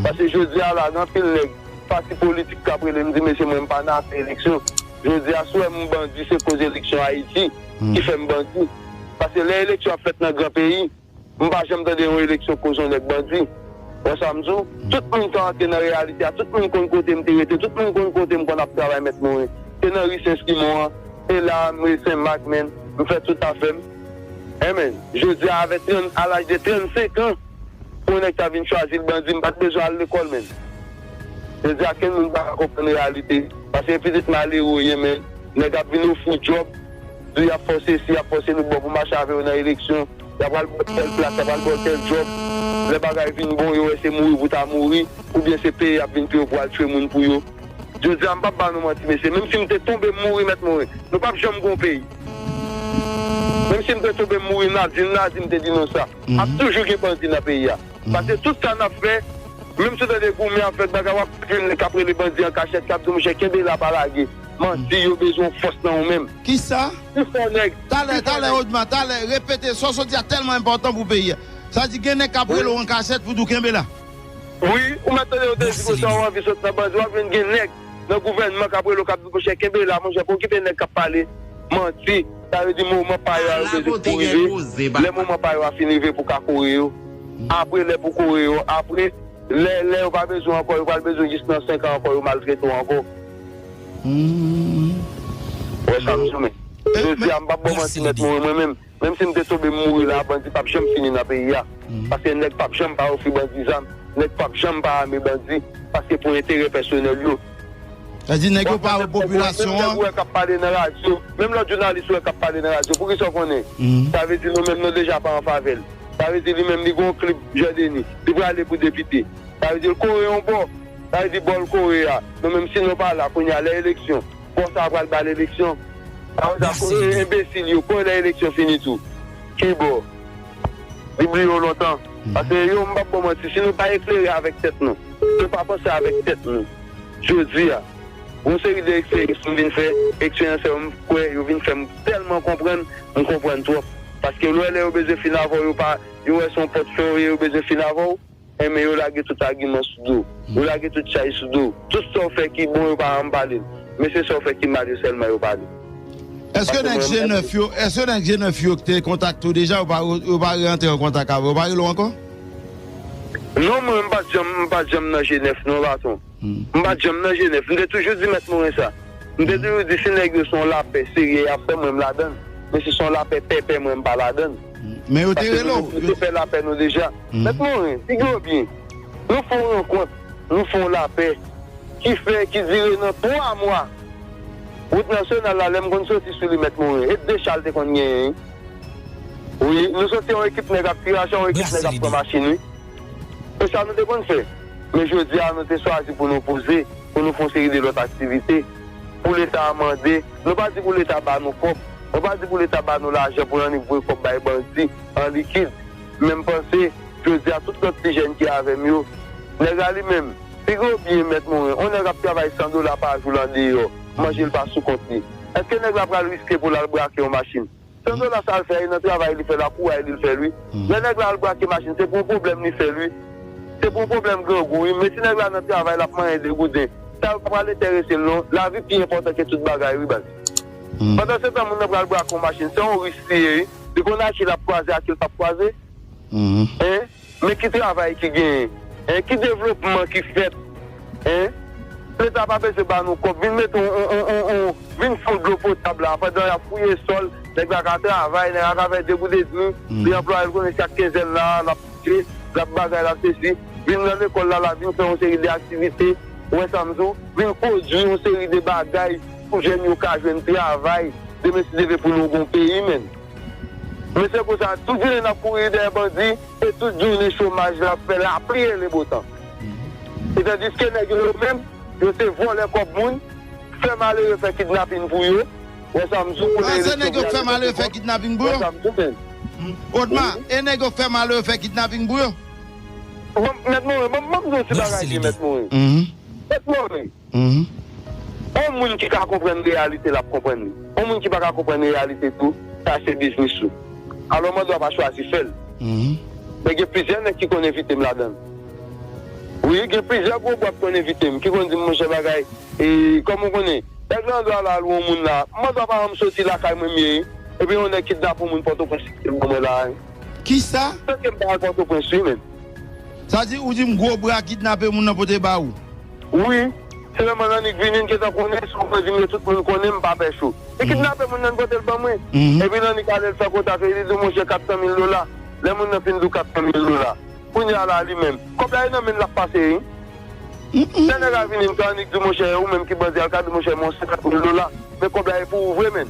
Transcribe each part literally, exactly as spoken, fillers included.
Paske jodi a la, gen anpil nèg, pati politik k ap rele m, di, "Mesye, mwen, m pa nan afè eleksyon." Jodi a, si w wè m bandi, se koz eleksyon Ayiti ki fè m bandi. Paske lè eleksyon ap fèt nan gran peyi, m pa janm tande yon eleksyon koz yon nèg bandi. Wè sa m di w? Tout moun ka antre nan reyalite a, tout moun konn kote m te rete, tout moun konn kote m konn ap travay, Mèt Morin. Se nan ri Sen Simon an, se la a m rete Sen Mak, menn, m fè tout afè m. Enben, jodi a, avè trant, a laj de trannsenk an, pou yon nèg ta vin chwazi l bandi, m pa t bezwen al lekòl, menn. Jodi a, kenn moun pa ka konprann reyalite. Paske pitit malere w ye, menn. Nèg ap vin ofri w djòb, di y ap fè w sesi, y ap fè w sesi, nou bon pou mache avè w nan eleksyon. Y ap al ba w tèl plas, y ap al ba w tèl djòb. Lè bagay vin bon, yo wè se mouri pou ta mouri, oubyen se peye y ap vin peye w pou al tchwe moun pou yo. Jodi a, m p ap ba nou manti, mesye. Menm si m te tonbe, m mouri, Mèt Morin, nou p ap janm gon peyi. Menm si m te tonbe, m mouri, n a di, n a di m te di nou sa. Ap toujou gen bandi nan peyi a. Paske tout sa n ap fè, menm si w tande goumen ap fèt, bagay, w ap tande nèg k ap rele bandi an kachèt, k ap di, "Monchè, kenbe la, pa lage." Manti, yo bezwen fòs nan ou menm. Kisa? Pi fò nèg, Talè, pi fò talè, nèg. Odma, talè, repete, sa w sot di a tèlman enpòtan pou peyi a. Sa di gen nèg k ap rele w an kachèt pou di w kenbe la. Wi, ou mèt tande yo te di konsa, ou anvi sot nan bandi, w ap jwenn gen nèg nan gouvènman k ap rele w, k ap di, "Monchè, kenbe la, monchè, pa okipe nèg k ap pale manti." Sa vle di moman pa yo a, yo bezwen pou rive. Lè moman pa yo a fin rive pou ka kore yo. Apre, lè pou kore yo, apre, lè, lè yo pa bezwen ankò, yo pral bezwen jis nan senk an ankò, yo maltrete w ankò. Wè sa m di w, men. Jodi a, m p ap ba w manti, Mèt Morin, mwen menm. Menm si m te tonbe, m mouri la, bandi p ap janm fini nan peyi a. Paske nèg p ap janm pa ofri bandi zam, nèg p ap janm pa ame bandi, paske pou enterè pèsonèl yo. Sa di nèg yo pa wè popilasyon an. Menm nèg ou wè k ap pale nan radyo, menm lòt jounalis ou wè k ap pale nan radyo, poukisa w konnen? Sa vle di nou menm nou deja pa an favè l. Sa vle di li menm li gon klib Jan Deni, li prale pou depite. Sa vle di l kore yon bò. Sa vle di bò l kore a. Nou menm si nou pa la kounye a lè eleksyon, bò sa a pral ba l eleksyon. Sa vle di enbesil yo kore lè eleksyon fini tou. Ki bò? Li bliye w lontan. Paske yo, m p ap ba w manti, si nou pa eklere avèk tèt nou, nou pa panse avèk tèt nou, jodi a, yon seri de eksperyans m vin fè, eksperyans sa yo m kwè yo vin fè m tèlman konprann, m konprann twòp. Paske lè, lè yo bezwen fin avè w, yo pa, yo wè se yon pòt fè w ye, yo bezwen fin avè w, enben yo lage tout agiman sou do w. Yo lage tout chay sou do w. Tout sa w fè ki bon, yo pa janm pale l. Men se sa w fè ki mal yo sèlman yo pale. Èske nèg G nèf yo, èske nèg G nèf yo ki te kontakte w deja, yo pa, yo pa rantre an kontak avè w, yo pa rele w ankò? Non, mwen, m pa t janm, m pa t janm nan G nèf, non, patwon. M pa t janm nan G nèf. M te toujou di Mèt Morin sa. M te toujou di, si nèg yo se yon lapè serye y ap fè, mwen, m ladan l. Men si se yon lapè pèpè, mwen, m pa ladan l. Men yo te rele w. Paske nou, nou te fè lapè nou deja. Mèt Morin, figi w byen. Nou fè yon rankont, nou fè yon lapè ki fè, ki dire nan twa mwa. Wout nasyonal la, lè m konn soti sou li, Mèt Morin, e de cha l te konn genyen, wi. Wi, nou soti yon ekip nèg ap tire, yon ekip nèg ap pran machin, wi. E sa nou te konn fè. Men jodi a, nou te chwazi pou nou poze, pou nou fè yon seri de lòt aktivite, pou Leta a mande. Nou pa di pou Leta ba nou kòb. Nou pa di pou Leta ba nou lajan pou n annik voye kòb bay bandi an likid. Men m panse, jodi a, tout lòt ti jèn ki avè m yo, nèg la li menm, figi w byen, Mèt Morin, yon nèg ap travay san dola pa jou l andeyò, manje l pa sou kont li. Èske nèg la pral riske pou l al brake yon machin? San dola sa l fè a, e nan travay li fè l, ak kouray li l fè l, wi. Lè nèg la al brake machin, se pou yon pwoblèm li fè l, wi. Se pou yon pwoblèm grangou, wi. Men si nèg la nan travay, l ap manyen degouden, sa yo pa pral enterese l, non. Lavi pi enpòtan ke tout bagay, wi, baz. Pandansetan, moun nan pral brake yon machin, se yon risk li ye, wi. Li konn ak ki l ap kwaze, ak ki l p ap kwaze. Hein? Men ki travay ki genyen? Hein? Ki devlopman ki fèt? Hein? Leta pa bezwen ba nou kòb. Vin mete yon, yon, yon, yon, yon, vin fè yon dlo potab la. Pandan y ap fouye sòl, nèg la ka travay, nèg la ka fè degoudedri. Li anplwaye l konnen chak kenzèn la, l ap manje, l ap bagay, l ap sesi. Vin nan lekòl la, la vin fè yon seri de aktivite. Ou wè sa m di w? Vin pwodui yon seri de bagay pou jèn yo ka jwenn travay. Demen si Dye vle pou nou gon peyi, menn. Men se konsa, tout jounen n ap kouri dèyè bandi, e tout jounen chomaj la ap fè lapli e le botan. E tandiske nèg yo, yo menm, yo se vòlè kòb moun, fè malere fè kidnapin pou yo. Wè sa m di w, kounye a eleksyon vini a, yo se vòlè. Ah, se nèg yo k fè malere fè kidnapin pou yo? Wè sa m di w, menn. Odma, e nèg yo k fè malere fè kidnapin pou yo? Bon, Mèt Morin, bon, bon, m di w ti bagay, Mèt Morin. Mèt Morin. Mhm. Yon moun ki ka konprann reyalite, l ap konprann li. Yon moun ki pa ka konprann reyalite tou, sa se biznis ou. Alò, mande w a pa chwazi fè l. Mhm. Men gen plizyè nèg ki konn envite m ladan l. Wi, gen plizyè gwo bwa k konn envite m, ki konn di m, monchè, bagay, e, kòm ou konnen, nèg landwa la lwe yon moun la, m pa janm soti lakay mwen m ye, epi yon nèg kidnape yon moun Pòtoprens, ki ban mwen la. Kisa? Paske m pa al Pòtoprens, wi, men. Sa di, ou di m gwo bra kidnape moun nan pote ba ou? Wi. Se lè mwen annik vini, n gentan konnen, si w pran di m yo, tout moun konnen, m pa pè cho. Li kidnape moun nan, pote l ban mwen. Epi l annik ale, l fè kontak, li di, monchè, kat san mil dola. Lè moun nan fin di w kat san mil dola, kounye a la, li menm, kòb la e nan men l l ap pase, wi. Lè nèg la vini, m ka annik di, monchè, ou menm ki bandi a, l ka di, monchè, men yon senkant mil dola. Men kòb la e pou ou vre, menn.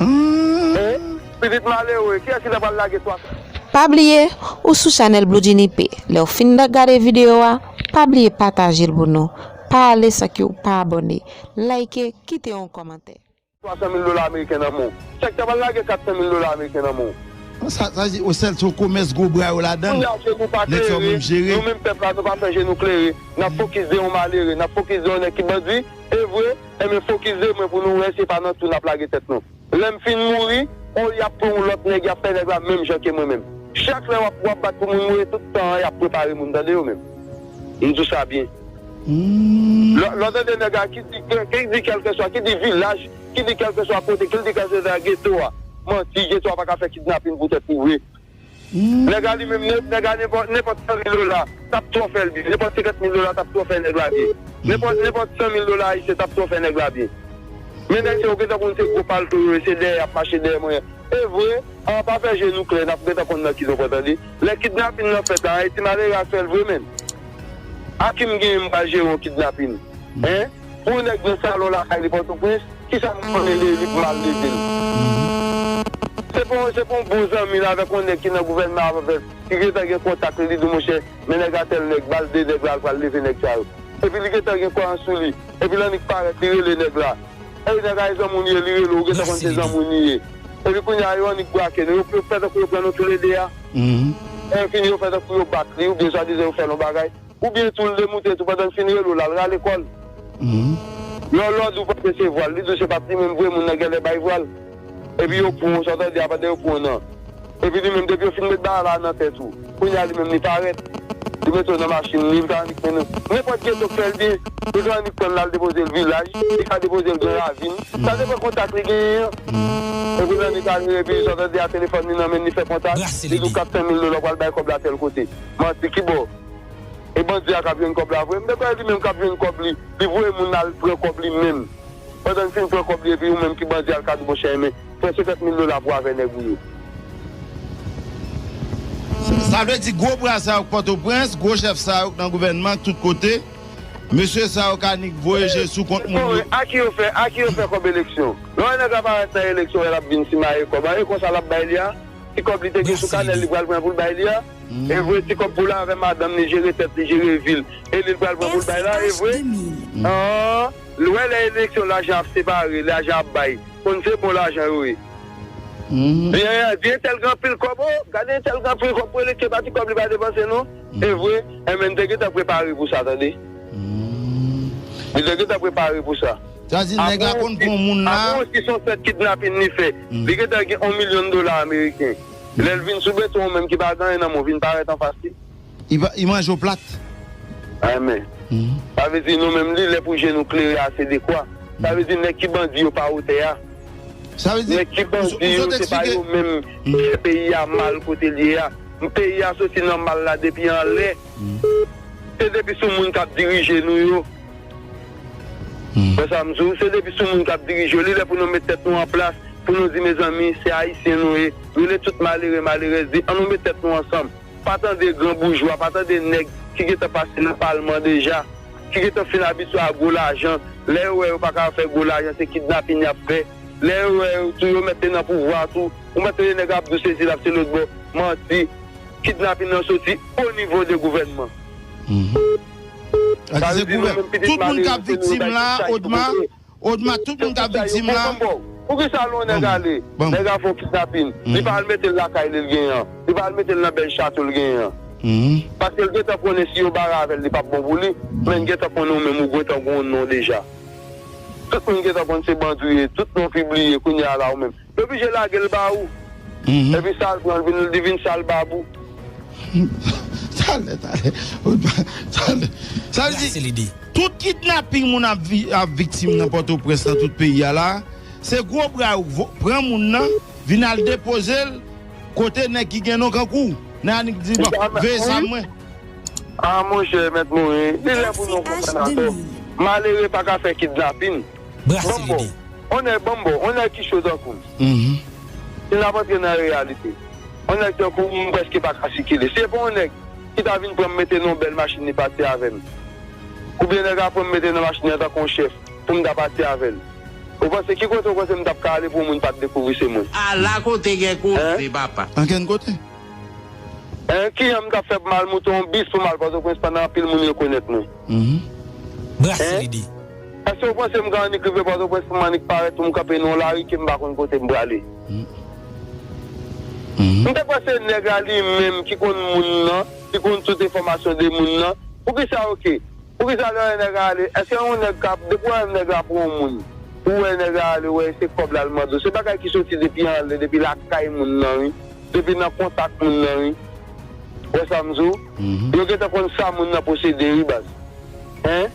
Hein? Pitit malere, kiyès ki ta pral lage twa? Pa bliye, ou sou chanèl Blue Genie P. Lè w fin gade videyo a, pa bliye pataje l pou nou. Pa ale san ke w pa abòne. Like, kite yon kòmantè. Twa san mil dola ameriken nan men w. Sa k ta pral lage kat san mil dola ameriken nan men w? Sa, sa di, o sèl se yon komès gwo bra yo ladan l. Kounye a, je nou pa klere, nou menm pèp la, nou pa fè je nou klere. N ap fokis de yon malere, n ap fokis de yon nèg ki bandi. E vre, enben fokis de mwen pou nou wè se pa nan twou n ap lage tèt nou. Lè m fin mouri, o, y ap pran yon lòt nèg, y ap fè nèg la menm jan ke mwen menm. Chak lè w ap, w ap bat pou moun mouri, tout tan an, y ap prepare moun, tande yo menm. M di w sa byen. Lè, lè w tande nèg la ki di, ki di kèlkeswa, ki di vilaj, ki di kèlkeswa kote, ki di kèlkeswa geto a. Manti, geto a pa ka fè kidnapin pou tèt li vre. Nèg la li menm, nè-, nèg la nenpòt, nenpòt san mil dola, t ap twò fè l byen. Nenpòt senkant mil dola, t ap twò fè nèg la byen. Nenpòt, nenpòt san mil dola ayisyen, t ap twò fè nèg la byen. Men nèg sa yo gentan konn se gwo palto yo ye, se dèyè y ap mache dèyè mwen. E vre, an pa fè je nou klè, n ap gentan konn nan ki nou pran, tande. Lè kidnapin nan fèt la, e ti malere a k fè l vre, menn. A ki m genyen m pral jere yon kidnapin? Hein? Pou yon nèg nan salon lakay li Pòtoprens, kisa m konnen de li pou m al leve l? Se pa, se pa yon bon zanmi l avèk yon nèg ki nan gouvènman avèk, ki gentan gen kontak li, li di, monchè, men nèg a tèl nèg, ba l de nèg la, l pral leve nèg sa yo. Epi li gentan gen kwayans sou li. Epi l annik parèt, li rele nèg la. Ey, nèg a e zanmi w li ye, li rele w, ou gentan konn se zanmi w li ye. Epi kounye a, yo annik brake nou, yo, yo fè tankou yo pran nou toulede a. Lè yo fini, yo fè tankou yo bat li, oubyen swadizan yo fè l yon bagay. Oubyen tou, l demoute tou, pandan l fin rele w la, l rale kò l. Lè w, lè w di w panse se vwal, li di w se pa t li menm vre, moun nan genlè bay vwal. Epi yo pran w, sa w tande a, pandan yo pran w nan. Epi li menm, depi yo fin met bagay la nan tèt ou, kounye a li menm li parèt. Li mete w nan machin li, li ka annik mennen w. Nenpòt geto k fè l byen, li ka annik pran l al depoze l vilaj, li ka depoze l Gran Ravin. Sa depann kontak li genyen an. Epi l annik ale, epi sa w tande a, telefòn li nan men l, li fè kontak, li di w kat san mil dola, w pral bay kòb la tèl kote. Manti, kibò? E bandi a k ap jwenn kòb la vre? M te kwè li menm k ap jwenn kòb li, li voye moun al pran kòb li menm. Pandan l fin pran kòb li, epi ou menm ki bandi a, l ka di, monchè, men, pran senkant mil dola pou w avè nèg ou yo. Sa vle di gwo bra sa yo k Pòtoprens, gwo chèf sa yo k nan gouvènman, tout kote, mesye sa yo ka nik voye je sou kont moun yo. A ki yo fè, a ki yo fè kòb eleksyon? Lè w wè nèg la parèt nan eleksyon, l ap vin simaye kòb. A, e konsa l ap bay li a? Ti kòb li te gen sou kanèl li pral pran pou l bay li a? E vre, ti kòb pou l avè madanm li, jere tèt li, jere vi l. E li l pral pran pou l bay la, e vre? An, l wè lè eleksyon lajan ap separe, lajan ap bay. Konn se bon lajan yo ye. Di, di entèl gen anpil kòb, o, gade entèl gen anpil kòb pou eleksyon, pa ti kòb li pa depanse non. E vre, enben n te gentan prepare pou sa, tande. Li te gentan prepare pou sa. Sa di nèg la konn pran moun la. Apre yon six cent sept kidnapin li fè, li gentan gen yon milyon dola ameriken. Lè l vin sou beton, ou menm ki pa gen anyen nan men w, vin parèt anfas li. Li pa, li manje w plat. Amèn. Sa vle di nou menm li lè pou je nou klere ase dekwa. Sa vle di nèg ki bandi yo pa wotè a. Sa vle di nèg ki bandi yo, se pa yo menm ki fè peyi a mal kote l ye a. Peyi a soti nan mal la depi anlè. Se depi sou moun k ap dirije nou yo. Wè sa m di w, se depi sou moun k ap dirije yo. Li lè pou nou met tèt nou an plas, pou nou di, mezanmi, se ayisyen nou ye. Rele tout malere, malerèz, di, ann nou met tèt nou ansanm. Pa tande gran boujwa, pa tande nèg ki gentan pase nan palman deja, ki gentan fin abitye a gwo lajan. Lè yo wè yo pa ka fè gwo lajan, se kidnapin y ap fè. Lè yo wè yo tou, yo mèt te nan pouvwa tou, ou mèt tande nèg ap di w sesi l ap se lòt bò. Manti. Kidnapin nan soti o nivo de gouvènman. Sa vle di nou menm pitit malere, se nou yo bay tout sa ki pou kote. Odma, tout moun k ap viktim la. Poukisa lè yon nèg ale, nèg a fè yon kidnapin, li pa al mete l lakay li l genyen an, li pa al mete l nan bèl chato l genyen an? Paske l gentan konnen si yo bare avè l, li p ap bon pou li, men l gentan konnen ou menm ou gentan gen yon non deja. Tout moun gentan konn se bandi w ye, tout non pibliye, kounye a la ou menm. Yo oblije lage l ba ou. Epi sa l pran, li vin, li vin sal bab ou. Sa Talè, talè. Talè. Sa vle di, tout kidnaping moun ap, vi- ap viktim nan Pòtoprens, nan tout peyi a la, se gwo bra yo vo- pran moun nan, vin al depoze l kote nèg ki gen non kankou. Nan annik di, bon, veye sa mwen. Ah, monchè, mèt Morin, li lè pou nou konprann atò. Malere pa ka fè kidnaping. Brase lide. On nèg, bon, bon, on nèg ki cho tankou m. Si n ap antre nan reyalite, on nèg tankou m, m prèske pa ka sikile. Si se pa on nèg ki ta vin pran m mete nan yon bèl machin, li pati avè m. Oubyen nèg la pran m mete nan machin nan tankou yon chèf pou m ta pati avè l. Ou panse ki kote ou panse m t ap ka ale pou yon moun pa t dekouvri se mwen? Ala kote gen koze, papa. Ankenn kote. Hein, kijan m t ap fè pou m al moute yon bis pou m al Pòtoprens pandan anpil moun rekonèt mwen? Brase lide. Èske w panse m ka annik rive Pòtoprens pou m annik parèt pou m kanpe nan yon lari ke m pa konn kote m prale? M te panse nèg la li menm ki konn moun nan, ki konn tout enfòmasyon de moun nan, poukisa, oke, poukisa lè w wè nèg la ale, èske yon nèg ka, depi w wè nèg la pran yon moun, ou wè nèg la ale, ou wè se kòb la l mande w, se bagay ki soti depi anlè, depi lakay moun nan, wi. Depi nan kontak moun nan, wi. Wè sa m di w? Yo gentan konn sa moun nan posede, wi, baz. Hein?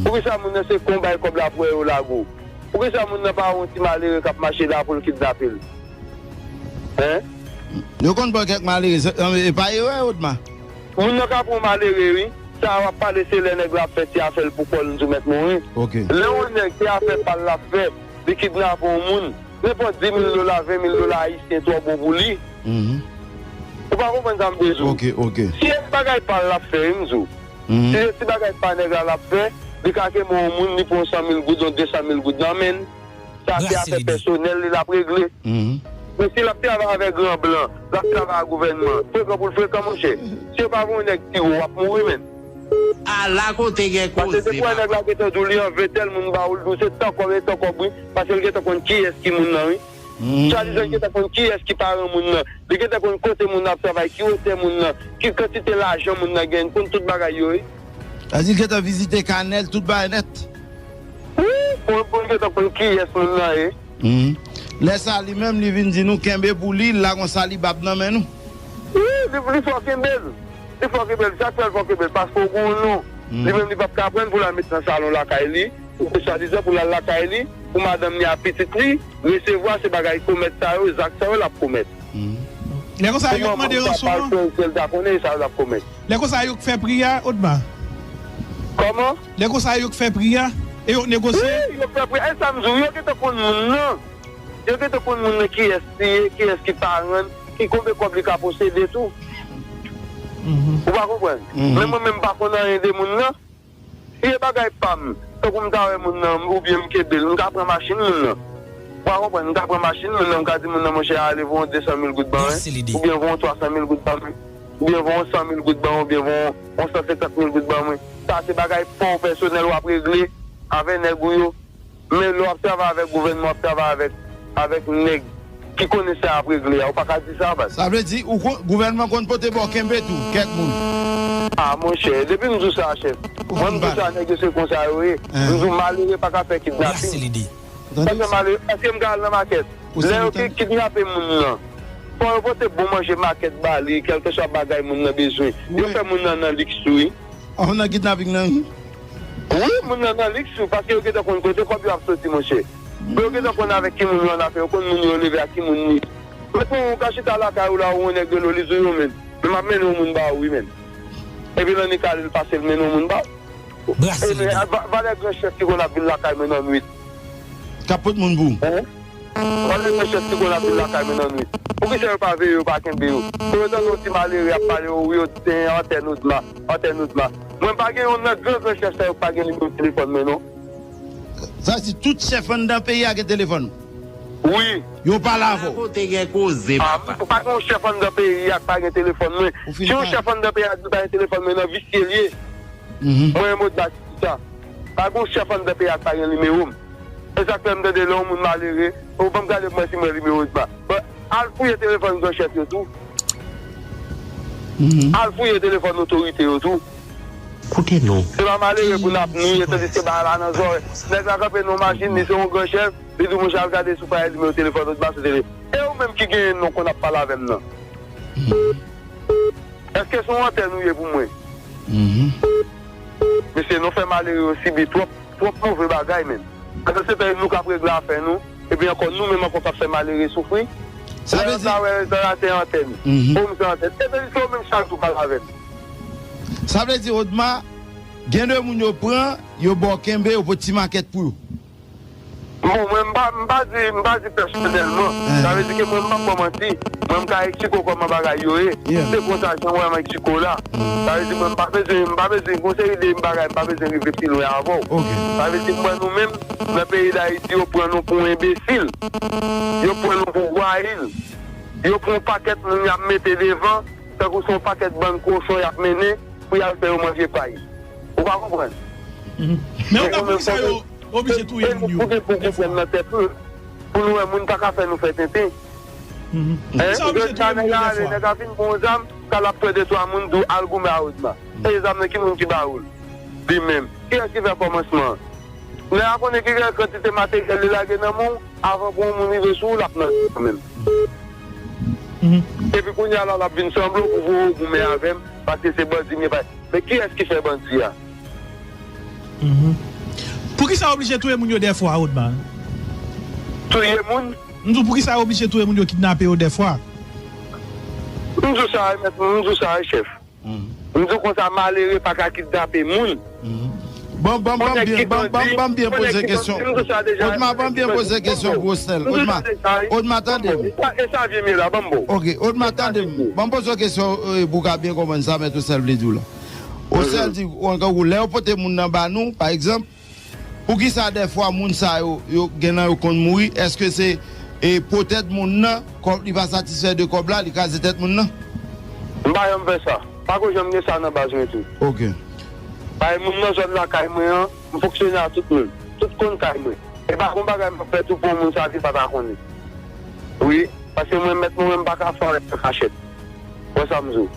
Poukisa moun nan se kon bay kòb la pou wè yo lage w? Poukisa moun nan pa wè yon ti malere k ap mache la pou l kidnape l? Hein? Yo konn pran kèk malere, se- e pa erè, Odma? Moun nan ka pran malere, wi. Sa w ap pale, se lè nèg la ap fè ti afè l pou kò l, m di w, mèt Morin. Lè yon nèg se afè pa l l ap fè, li kidnape yon moun, nenpòt di mil dola, ven mil dola ayisyen twò bon pou li. Ou pa konprann sa m vle di w? Si se ti bagay pa l l ap fè, wi, m di w. Si se ti bagay pa nèg la l ap fè, li ka kenbe yon moun, li pran yon san mil goud, yon de san mil goud nan men l. Sa se afè pèsonèl li l ap regle. Men si l ap travay avèk gran blan, l ap travay ak gouvènman, frekan pou l frekan, monchè. Si yo pa voye nèg tire w, w ap mouri, menn. Ala kote gen koze, papa. Paske depi w wè nèg la gentan di w li anvi tèl moun ba ou, l di w se tan kòb, e tan kòb, wi. Paske l gentan konn kiyès ki moun nan, wi. Swadizan li gentan konn kiyès ki paran moun nan. Li gentan konn kote moun nan ap travay, ki wotè moun nan, ki kantite lajan moun nan genyen, l konn tout bagay yo, wi. Sa di l gentan vizite kanè l, tout bagay nèt. Wi, pou, pou l gentan konn kiyès moun nan ye. Lè sa, li menm, li vin di nou kenbe pou li, l lage yon salibab nan men nou. Wi, li, li fò kenbe l. Li fò kenbe l. Sa k fè l fò kenbe l, paske w gen yon non. Li menm, li p ap ka pran l pou l al met nan salon lakay li, swadizan pou l al lakay li, pou madanm li ak pitit li resevwa se bagay komèt sa yo, zak sa yo l ap komèt. Lè konsa, yo k mande ranson an. Pou manman sa pa l fè, ke l ta konnen, sa yo l ap komèt. Lè konsa, yo k fè pri a, Odma. Kòman? Lè konsa, yo k fè pri a, e yo k negosye. Wi, yo k fè pri a. E sa m di w, yo gentan konn moun nan. Yo gentan konn moun nan kiyès li ye, kiyès ki paran l, ki konbyen kòb li ka posede tou. Ou pa konprann? Men mwen menm, m pa konn anyen de moun nan. Si e bagay pa m, tankou m ta wè moun nan, oubyen m kenbe l, m ka pran machin moun nan. Ou pa konprann, m ka pran machin moun nan, m ka di moun nan, monchè, ale voye yon de san mil goud ban mwen, oubyen voye yon twa san mil goud ban mwen, oubyen voye yon san mil goud ban mwen, oubyen voye yon san senkant mil goud ban mwen. Sa se bagay pa w pèsonèl w ap regle avè nèg ou yo. Men lè w ap travay avèk gouvènman, w ap travay avèk, avèk nèg ki konnen sa y ap regle a, ou pa ka di sa, baz. Sa vle di, ou kon, gouvènman konn pote ba w kenbe tou, kèk moun. Ah, monchè, depi m di w sa, chèf. Mwen, m di w sa, nèg yo se konsa yo ye. M di w, malere pa ka fè kidnaping. Paske malere, èske m ka al nan makèt? Lè yo ki-, kidnape moun nan, fò yo pote bon manje makèt ba li, kèlkeswa bagay moun nan bezwen. Yo fè moun nan nan liks tou, wi. Ou nan kidnaping nan, wi. Wi, moun nan nan liks, wi, paske yo gentan konn kote kòb yo ap soti, monchè. Yo gentan konn avèk ki moun yo annafè, yo konn moun yo leve ak ki moun li. Mentnan, ou ka chita lakay ou la, ou wè yon nèg rele w, li di w, yo, menn, men m ap mennen yon moun ba ou, wi, menn. Epi l annik ale, l pase, l mennen yon moun ba ou. Brase lide. Va-, valè gran chèf ki konn ap vin lakay mwen nan nwit. K ap pot moun pou ou. Hein? Pale mwen chèf ti konn ap vin lakay mwen nan nwit. Poukisa yo pa veye yo, pa kenbe yo? Pou yo tande yon ti malere ap pale, o wi, yo te antèn Odma, antèn Odma. Mwen pa gen yon nan gran gran chèf sa yo k pa gen nimewo telefòn mwen, non. Sa di tout chèf anndan peyi a gen telefòn ou? Wi. Yo pale avè w? Kote gen koze, papa. Pa gen yon chèf anndan peyi a k pa gen telefòn mwen. Si yon chèf anndan peyi a di pa gen telefòn mwen, nan visye l ye. Mwen menm Odma ki di sa. Pa gen yon chèf anndan peyi a k pa gen nimewo m. E sa k fè m tande lè yon moun malere, o, ban m gade pou m wè si m wè nimewo Odma. Bon, al fouye telefòn gran chèf yo tou. Al fouye telefòn otorite yo tou. Koute non. Se pa malere pou n ap niye, tandiske bagay la nan zòrèy. Nèg la kanpe nan yon machin, li se yon gran chèf, li di, monchè, al gade si w pa wè nimewo telefòn Odma sou tele. E ou menm ki genyen non konn ap pale avè m nan? Èske se yon antèn ou ye pou mwen? Mesye, nou fè malere yo sibi twòp, twòp move bagay menm. Pandan se tan, nou k ap regle afè nou, epi ankò nou menm ankò k ap fè malere soufri. Sa vle di, sa wè, sa se antèn. Bon, se antèn. E se yo menm chak jou pale avè m. Sa vle di, Odma, gen de moun yo pran, yo ba w kenbe, yo pote ti makèt pou yo. Bon, mwen, m pa, m pa di, m pa di pèsonèlman. Sa vle di ke mwen, m p ap ba w manti. Mwen, m ka eksplike w kòman bagay yo ye. Se konsa, jan w wè m eksplike w la. Sa vle di, mwen, m pa bezwen, m pa bezwen, gon seri de bagay, m pa bezwen rive pi lwen avè w. Sa vle di, m wè nou menm, nan peyi Dayiti, yo pran nou pou enbesil. Yo pran nou pou gwayil. Yo pran yon pakèt moun y ap mete devan, tankou se yon pakèt bann kochon y ap mennen pou y al fè yo manje pay. Ou pa konprann? Men ou ta pou ki sa yo oblije touye moun yo dèfwa? Pou gen pou konprann nan tèt nou, pou nou wè moun pa ka fè nou fè tenten. Jodi a nèg la ale, nèg la vin pran yon zam, k al ap pran de twa moun, di w al goumen a Odma. E zam nan ki moun ki ba ou l? Li menm. Kiyès ki fè kòmansman an? Nèg la konnen ki kantite materyèl li lage nan men w, avan pou yon moun rive sou ou, l ap nan kanmenm. Epi kounye a la, l ap vin sanble pou voye w goumen avè m, paske se bandi m ye, pa. Men kiyès ki fè bandi a? Poukisa yo oblije touye moun yo dèfwa, Odma? Touye moun? M di w, poukisa yo oblije touye moun yo, kidnape yo dèfwa? M di w sa, mèt, m di w sa, chèf. M di w konsa, malere pa ka kidnape moun. Bon, bon, bon, byen, bon, bon, bon, byen poze kesyon. Odma, bon, byen poze kesyon pou Rosnel. Odma, Odma, tande m. E sa vye m ye la, ban m bo. Ok, Odma, tande m. Ban m poze w kesyon, eh, pou w ka byen konprann sa mèt Rosnel vle di w la. Rosnel di, ou an gangou, lè yo pote moun nan ba nou, pa egzanp, poukisa dèfwa moun sa yo, yo gen nan yo konn mouri? Èske se, eh, poutèt moun nan, kòb li pa satisfè de kòb la, li kraze tèt moun nan? M pa janm fè sa. Pa ko janm gen sa nan baz mwen tou. Ok. Paske moun nan zòn lakay mwen an, m fonksyone a tout moun. Tout konn kay mwen. E pa gon bagay m ap fè tou pou yon moun sa ki pa ta konnen. Wi, paske mwen mèt mwen, mwen m pa ka fè anyen an kachèt. Wè sa m di w.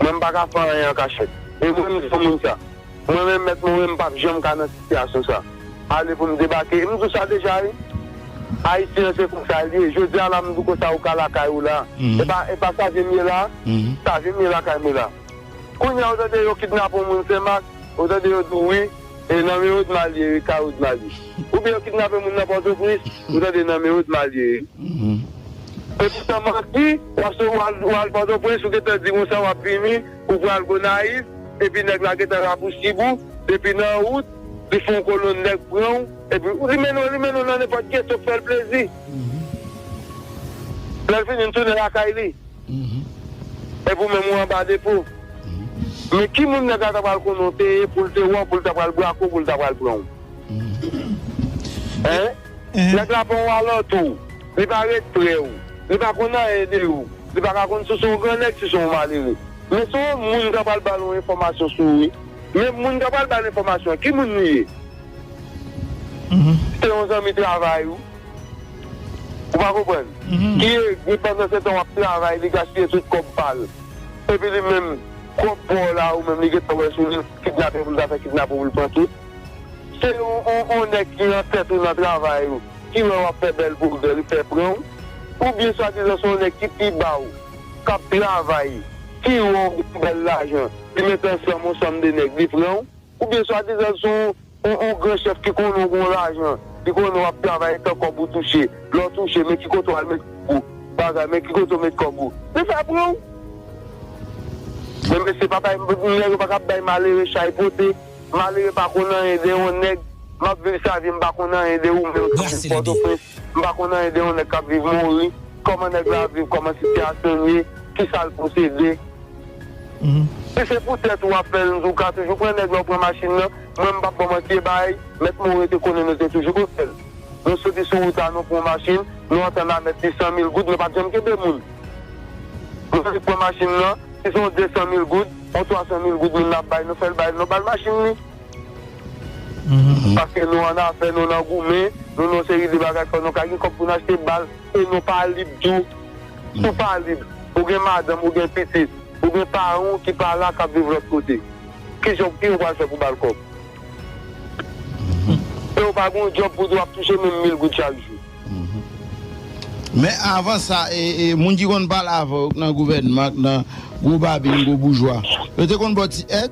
Mwen m pa ka fè anyen an kachèt. E mwen m di yon moun sa. Mwen menm mèt mwen, mwen m p ap janm ka nan sitiyasyon sa. Ale pou m debake. M di w sa deja, wi. Ayisyen an se konsa l ye. Jodi a la, m di w konsa ou ka lakay ou la. E pa, e pa sa vye m ye la. Sa vye m ye lakay mwen la. Kounye a, ou tande yo kidnape yon moun Senmak, ou tande yo di w wi, e nan men Odma l ye, wi, kay Odma l ye. Oubyen yo kidnape moun nan Pòtoprens, ou tande nan men Odma l ye, wi. E poutan manti, w ap sou, w al, w al Pòtoprens, ou gentan di konsa w ap vini, ou pral Gonayiv, epi nèg la gentan rapousib ou, depi nan wout, li fè yon kolonn nèg pran w, epi li mennen w, li mennen w nan nenpòt geto k fè l plezi. Lè l fini, l tounen lakay li. Epi w menm ou anba depo. Men ki moun nèg la ta pral konnen w te ye pou l te wè w, pou l ta pral brake w, pou l ta pral pran w? Hein? Nèg la pa yon alantou. Li pa ret pre w. Li pa konn anyen de ou. Li pa ka konn si w se yon gran nèg, si w se yon malere. Men se yon moun k ap al ba l yon enfòmasyon sou ou, wi. Men moun k ap al ba l enfòmasyon an, ki moun li ye? Se yon zanmi travay ou. Ou pa konprann? Ki egri pandan se tan w ap travay, li gaspiye tout kòb pa l. Epi li menm, kòb pa w la, ou menm, li gentan wè sou li, kidnape pou l ta fè kidnape pou l pran tout. Se yon, yon, yon nèg ki nan tèt ou nan travay ou, ki wè w ap fè bèl progrè, li fè pran w. Oubyen swadizan se yon nèg ki pi ba w, k ap travay, ki wè w gen bèl lajan, li mete ansanm yon sanm de nèg, li pran w. Oubyen swadizan se yon, yon, yon gran chèf ki konnen w gen yon lajan, li konnen w ap travay, tan kòb ou touche, lè w touche, men ki kote w al met kòb ou, bagay, men ki kote w met kòb ou. Li fè pran w. Men mesye, pa bay, nèg yo pa ka bay malere chay pote. Malere pa konn anyen de yon nèg. M ap viv sa vi, m pa konn anyen de ou menm k ap viv Pòtoprens. M pa konn anyen de yon nèg k ap viv Mori. Kòman nèg la ap viv, kòman sitiyasyon l ye, kisa l posede. Si se pou tèt ou w ap fè l, ou ka toujou pran nèg la, ou pran machin nan. Mwen, m p ap ba w manti, e bay, mèt Mori te konnen nou te toujou konn fè l. Nou soti sou wout la, nou pran yon machin, nou antann a mèt li san mil goud, nou pa t janm kenbe moun. Nou soti pran machin nan, si se yon de san mil goud, yon twa san mil goud moun nan ap bay, nou fè l bay, nou ba l machin li. Paske nou annafè, nou nan goumen, nou nan yon seri de bagay, fò nou ka gen kòb pou n achte bal, e nou pa lib tou. Si w pa lib, ou gen madanm, ou gen pitit, ou gen paran w ki pa la, k ap viv lòt kote. Kijan, ki ou pral fè pou ba l kòb? E ou pa gen yon djòb pou di w ap touche menm mil goud chak jou. Men avan sa, e, e, moun ki konn pale avè w nan gouvènman, nan gwo babin, gwo boujwa, yo te konn ba w ti èd?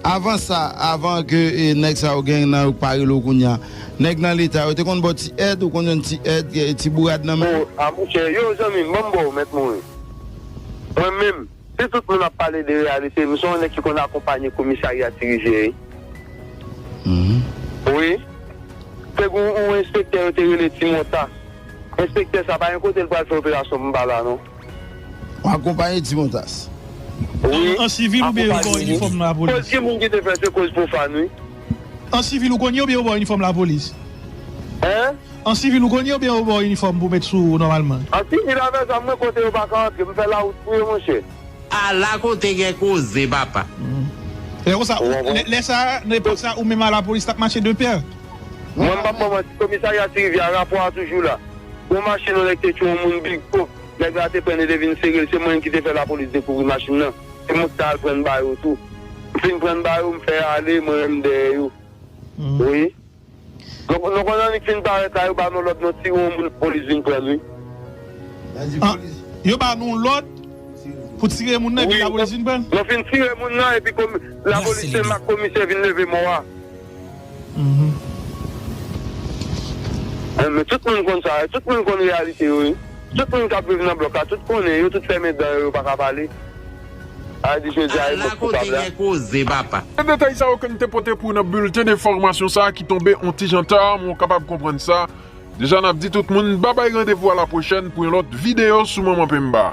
Avan sa, avan ke, e, nèg sa yo gen nan yo pa rele w kounye a, nèg nan leta yo te konn ba w ti èd, ou konn jwenn ti èd, e, ti bourad nan men? O, a monchè, yo, zanmi m, ban m ba w, mèt Morin. Mwen menm, si tout moun ap pale de reyalite, m se yon nèg ki konn akonpanye komisarya Ti Rivyè. Wi. Te gen yon enspektè yo te rele Ti Monta. Enspektè sa pa gen kote l pral fè operasyon pou m pa la non. W akonpanye Ti Montas? Wi. An sivil oubyen yo ba w inifòm nan lapolis? Koz ki moun ki te fè se koz pwofàn wi. An sivil ou konn ye oubyen yo ba w inifòm lapolis? Hein? An sivil ou konn ye oubyen yo ba w inifòm pou w met sou ou nòmalman? An sivil avè zam mwen kote yo pa ka antre, m fè lawout pou yo monchè. Ala kote gen koze papa. Lè konsa, lè, lè sa, nan epòk sa, ou menm a lapolis t ap mache de pè. Mwen m p ap ba w manti, komisarya Ti Rivyè a, rapò a toujou la. Yon machin yon nèg te tchwe yon moun big pop, nèg la te pran l e te vin sere l, se mwen menm ki te fè lapolis dekouvri machin nan. Se mwen ki t al pran l ba yo tou. M fin pran l ba yo, m fè ale, mwen menm m dèyè yo. Wi. Donk, nou konn annik fin parèt la, yo ba nou lòd, nou tire yon moun, polis vin pran l, wi. Yo ba nou lòd pou tire moun nan, epi lapolis vin pran l? Nou fin tire moun nan, epi komi-, lapolis Senmak, komisè vin leve mò a. Men tout moun konn sa, tout moun konn reyalite yo, wi. Tout moun k ap viv nan blòk la, tout konnen, yo tout fèmen dan yo, yo pa ka pale. A di jodi a, e mwen k koupab la. Ala kote gen koze, papa. Nan detay sa yo ke n te pote pou w nan bilten enfòmasyon sa a ki tonbe on ti jan ta, men w kapab konprann sa. Deja n ap di tout moun, babay randevou a la pwochèn pou yon lòt videyo sou Manman Pemba.